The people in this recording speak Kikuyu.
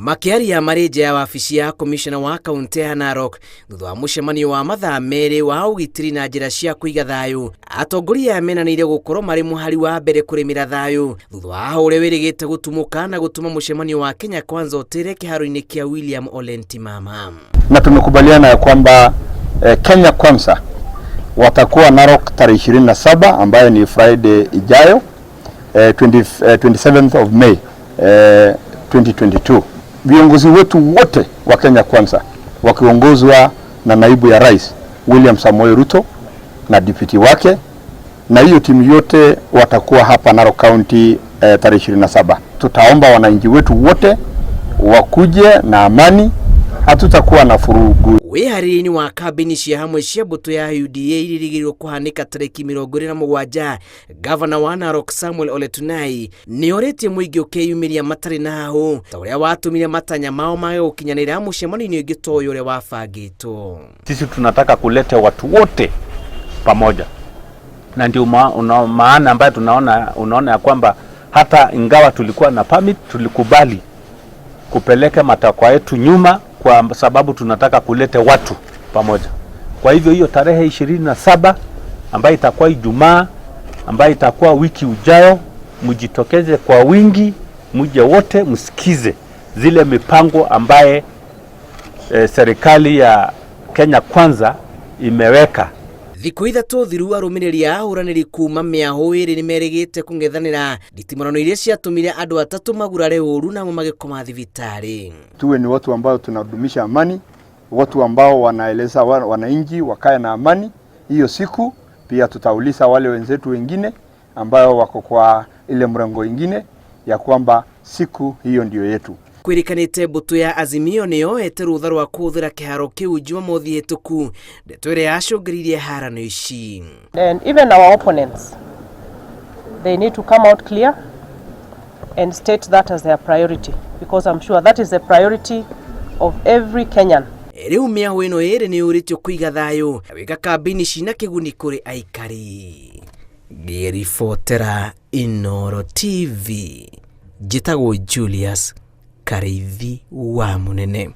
Makĩaria marĩ nja ya wabici ya komishona wa kaunti ya Narok thutha wa mũcemanio wa mathaa merĩ wa ũgitĩri na njĩra cia kũiga thayũ, atongoria aya menanĩire gũkorwo marĩ mũhari wa mbere kũrĩmĩra thayũ thutha wa haha ũrĩa wĩrĩgĩte gũtumũka na gũtũma mũcemanio wa Kenya Kwanza ũtĩre kĩharo-inĩ kĩa William Ole Ntimama. Na tumekubaliana ya kwamba Kenya Kwanza watakuwa Narok tarehe 27 ambayo ni Friday ijayo 27th of May 2022. Viongozi wetu wote wa Kenya Kwanza wakiongozwa na naibu ya rais William Samoei Ruto na deputy wake na hiyo timu yote watakuwa hapa Narok County tarehe 27. Tutaomba wananchi wetu wote wakuje na amani, hatutakuwa na furugu. Wĩharĩria-inĩ wa kambĩini cia hamwe cia mbũtũ ya UDA iria irĩgĩrĩirwo kũhanĩka tarĩki 27, Gavana wa Narok Samuel Ole Tunai nĩ orĩtie mũingĩ ũkeyumĩria matarĩ na hahũ ta ũrĩa watũmire matanya mao mage gũkinyanĩra mũcemanio-inĩ ũngĩ ta ũyũ ũrĩa wabangĩtwo. Sisi tunataka kuleta watu wote pamoja, na ndio maana ambayo unaona ya kwamba hata ingawa tulikuwa na permit, tulikubali kupeleka matakwa yetu nyuma kwa sababu tunataka kuleta watu pamoja. Kwa hivyo hiyo tarehe 27 ambayo itakuwa Ijumaa, ambayo itakuwa wiki ujayo, mjitokeze kwa wingi, muje wote msikize zile mipango ambaye serikali ya Kenya Kwanza imeweka. Thikũ ithatũ thiru arũmĩrĩri a ahũranĩri kuma mĩahũ ĩrĩ nĩmerĩgĩte kũng'ethanĩra nditimũrano iria ciatũmire andũ atatũ magurare ũru namo magĩkoma thibitarĩ. Tuwe ni watu ambao tunadumisha amani, watu ambao wanaeleza wananchi wakae na amani. Hiyo siku pia tutauliza wale wenzetu wengine ambao wako kwa ile mrengo ingine ya kwamba siku hiyo ndio yetu. Kwĩrĩkanĩte mbũtũ ya Azimio nĩ yoete rũtha rwa kũhũthĩra kĩharo kĩu Jumamothi hĩtũku, ndeto ĩrĩa yacũngĩrĩirie harano ici. And even our opponents, they need to come out clear and state that as their priority, because I'm sure that is the priority of every Kenyan. Rĩu mĩahũ ĩno ĩrĩ nĩ yũrĩtio kũiga thayũ na gwĩka kambĩini cina kĩguni kũrĩ aikari. Ngĩribotera Inooro TV, njĩtagwo Julius Karĩithi wa Mũnene.